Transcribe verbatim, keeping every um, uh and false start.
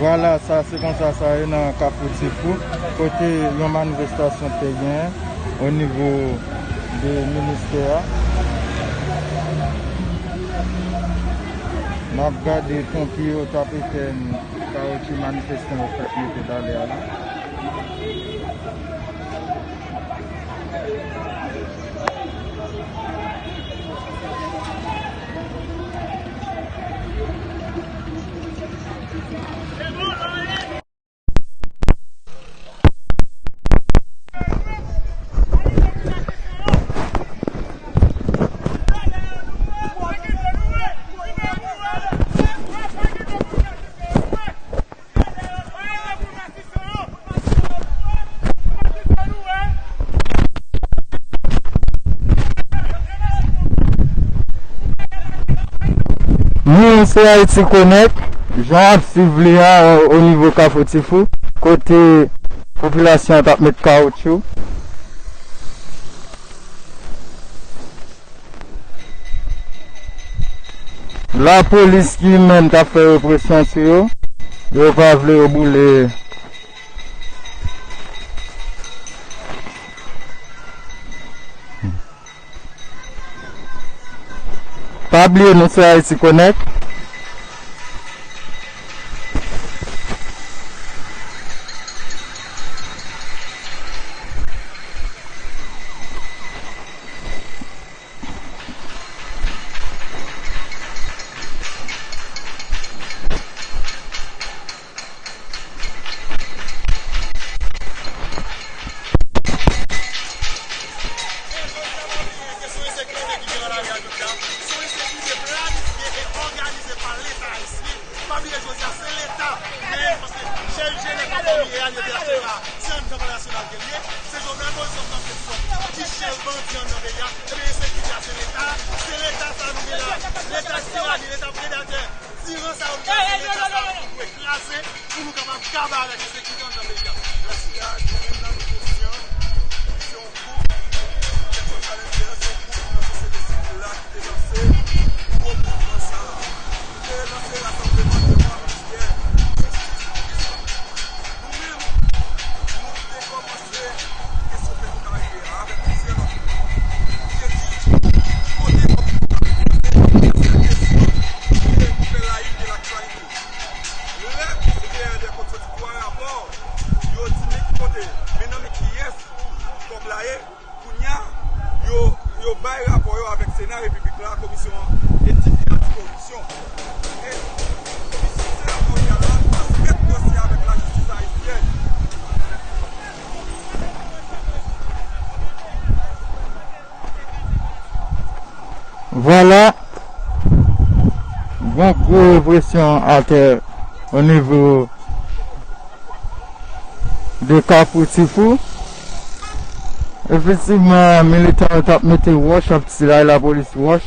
Vwala, sa se konsa sa ye nan Kafou Tifou, kote yon manifestasyon te genyen o nivo de ministè a. N ap gade ponpye yo t ap etenn kawotchou manifestan yo fèk mete talè a la. Nou se Ayiti Konèk, jan w ap swiv li a, o nivo Kafou Tifou, kote popilasyon an t ap met kawotchou. Lapolis ki menm t ap fè represyon sou yo, yo pa vle yo boule. Pa bliye nou se Ayiti Konèk. Kesyon ensekirite ki gen nan lari a jodi a, se yon ensekirite planifye e òganize pa Leta ayisyen. Pa bliye jodi a, se Leta menm, paske chèf jene kòm li ye a, li te achete la, se anndan palè nasyonal ke l ye. Se Jovenel Moïse kòm kòm prezidan ki chèf bandi anndan peyi a. Ebyen, ensekirite a, se Leta, se Leta sa nou gen la. Leta tirani, Leta predatè, tiran sa yo, se Leta sa nou dwe kraze pou nou kapab kaba avèk ensekirite anndan peyi a. Mèsi. Nou menm la, nou konsyan, se yon gwoup, kèlkeswa sa lè l ye, se yon gwoup nan sosyete sivil la ki te lanse gwo mouvman sa a. Te lanse rasanbleman devan ministè jistis. Nou menm, nou te kòmanse kesyon pèsonalite a avèk plizyè lòt moun. Nou te di, ki kote kòb nou ta depanse, se kesyon ki te fè la une de l'actualité. Lè se te dèyè de kòb soti twa rapò, yo di men ki kote, men nan men kiyès kòb la ye. Kounye a, yo, yo bay rapò yo avèk Sena Repiblik la, Komisyon Etik e Antikoripsyon. E Komisyon Senatoryal la transmèt dosye a avèk lajistis ayisyèn. Vwala, gon gwo represyon atè o nivo de Kafou Tifou. Efektivman, militan yo t ap mete wòch, ap tiray lapolis wòch.